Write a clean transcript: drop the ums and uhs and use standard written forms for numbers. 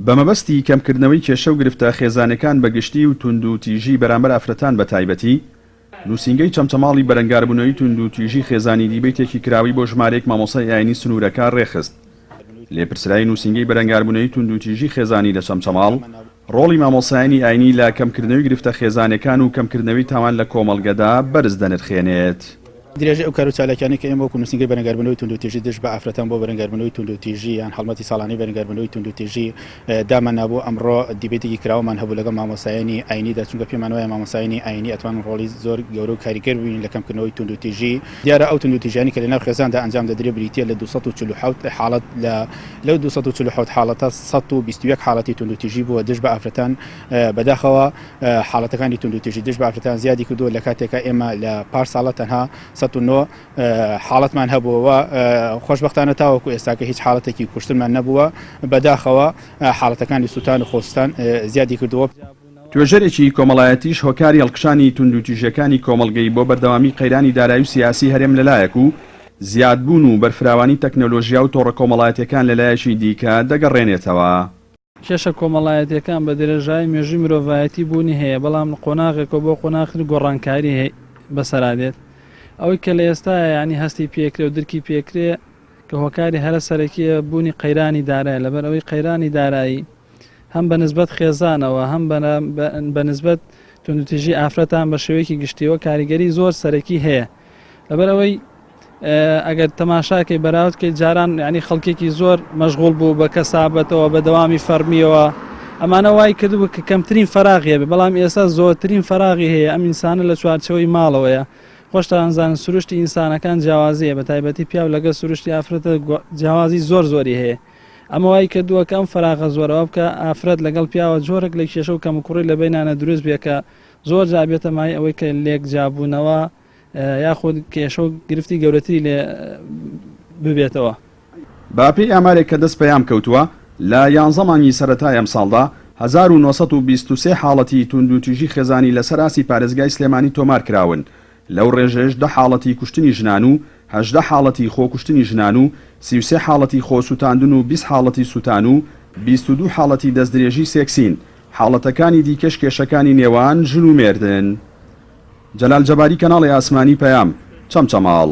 بە مەبەستی کەمکردنەوەی کێشە و گرفتە خێزانیەکان بە گشتی و توندوتیژی بەرامبەر ئافرەتان بە تایبەتی، نووسینگەی چەمچەماڵی بەرەنگاربوونەوەی توندوتیژی خێزانی دیبەیتێکی کراوەی بۆ ژمارەیەک مامۆستای ئاینی سنوورەکە ڕێکخست. لێپرسراوی نووسینگەی بەرەنگاربوونەوەی توندوتیژی خێزانی لە چەمچەماڵ، ڕۆڵی مامۆستایانی ئاینی لە کەمکردنەوەی گرفتە خێزانیەکان و کەمکردنەوەی تاوان لە کۆمەڵگەدا بەرز دەنرخێنێت. درێژەی ئەو کار و چالاکیانەی کە ئێمە وەکو نووسینگەی بەرەنگاربوونەوەی توندوتیژی دژ بە ئافرەتان بۆ بەرەنگاربوونەوەی توندوتیژی یان هەڵمەتی ساڵانەی بەرەنگاربوونەوەی توندوتیژی داماننابوو، ئەمڕۆ دیبەیتێکی کراوەمان هەبوو لەگەڵ مامۆستایانی ئاینیدا، چونکە پێمان وایە مامۆستایانی ئاینی ئەتوانن ڕۆڵی زۆر گەورە و کاریگەر ببینن لە کەمکردنەوەی توندوتیژی. دیارە ئەو توندوتیژیانەی کە لەناو خێزاندا ئەنجام دەدرێت بریتییە لە 247 حاڵەت، لە لەو 247 حاڵەتە 121 حاڵەتی توندوتیژی بووە دژ بە ئافرەتان، بەداخەوە حاڵەتەکانی توندوتیژی دژ بە ئافرەتان زیادی کردووە لە کاتێکا ئێمە لە پار ساڵە تەنها 109 حاڵەتمان هەبووە و خۆشبەختانە تاوەکو ئێستاکە هیچ حاڵەتێکی کوشتنمان نەبووە، بەداخەوە حاڵەتەکانی سوتان و خۆسوتان زیادی کردووە. توێژەرێکی کۆمەڵایەتیش هۆکاری هەڵکشانی توندوتیژیەکانی کۆمەڵگەی بۆ بەردەوامی قەیرانی دارایی و سیاسی هەرێم لەلایەک و زیادبوون و بەرفراوانی تەکنەلۆژیا و تۆڕە کۆمەڵایەتیەکان لەلایەکی دیکە دەگەڕێنێتەوە. کێشە کۆمەڵایەتیەکان بە درێژایی مێژووی مرۆڤایەتی بوونی هەیە، بەڵام لە قۆناغێکەوە بۆ قۆناغی تر گۆڕانکاری بەسەرا دێت. ئەوەی کە لە ئێستایا یانی هەستی پێکرێ و درکی پێکرێ کە هۆکاری هەرە سەرەکیە بوونی قەیرانی دارایە، لەبەر ئەوەی قەیرانی دارایی هەم بە نسبەت خێزانەوە هەم بە نسبەت توندوتیژی ئافرەتان بە شێوەیەکی گشتیەوە کاریگەری زۆر سەرەکی هەیە. لەبەر ئەوەی ئەگەر تەماشاکەی بەراورد کەی جاران یعنی خەڵکێکی زۆر مەشغوڵ بوو بە کەسابەتەوە بە دەوامی فەرمیەوە ئەمانە وای کردبوو کە کەمترین فەراغی هەبێ بەڵام ئێستا زۆرترین فەراغی هەیە ئەم ئینسانە لە چوارچەوەی ماڵەوەیە خۆشتان زانن سروشتی ئینسانەکان جیاوازیە بە تایبەتی پیاو لەگەڵ سروشتی ئافرەتە جیاوازی زۆر زۆری هەیە ئەمە وای کردووە کە ئەم فەراغە زۆرەوە بکە ئافرەت لەگەڵ پیاوە جۆرێک لە کێشە و کەموکوڕی لە بینانە دروست بێ کە زۆر جار بێتە مای ئەوەی کە لێک جیابوونەوە یاخود کێشە و گرفتی گەورەتری لێ ببێتەوە. بە پێی ئامارێک کە دەست پەیام کەوتووە، لە یانزە مانگی سەرەتای ئەمساڵدا 1923 حاڵەتی توندوتیژی خێزانی لەسەر ئاستی پارێزگای سلێمانی تۆمار کراون، لەو ڕێژەیەش دە حاڵەتی کوشتنی ژنان و 18 حاڵەتی خۆکوشتنی ژنان و 33 حاڵەتی خۆسوتاندن و 20 حاڵەتی سوتان و 22 حاڵەتی دەستدرێژی سێکسین، حاڵەتەکانی دیکەش کێشەکانی نێوان ژن و مێردن. جەلال جەباری کەناڵی ئاسمانی پەیام، چەمچەماڵ.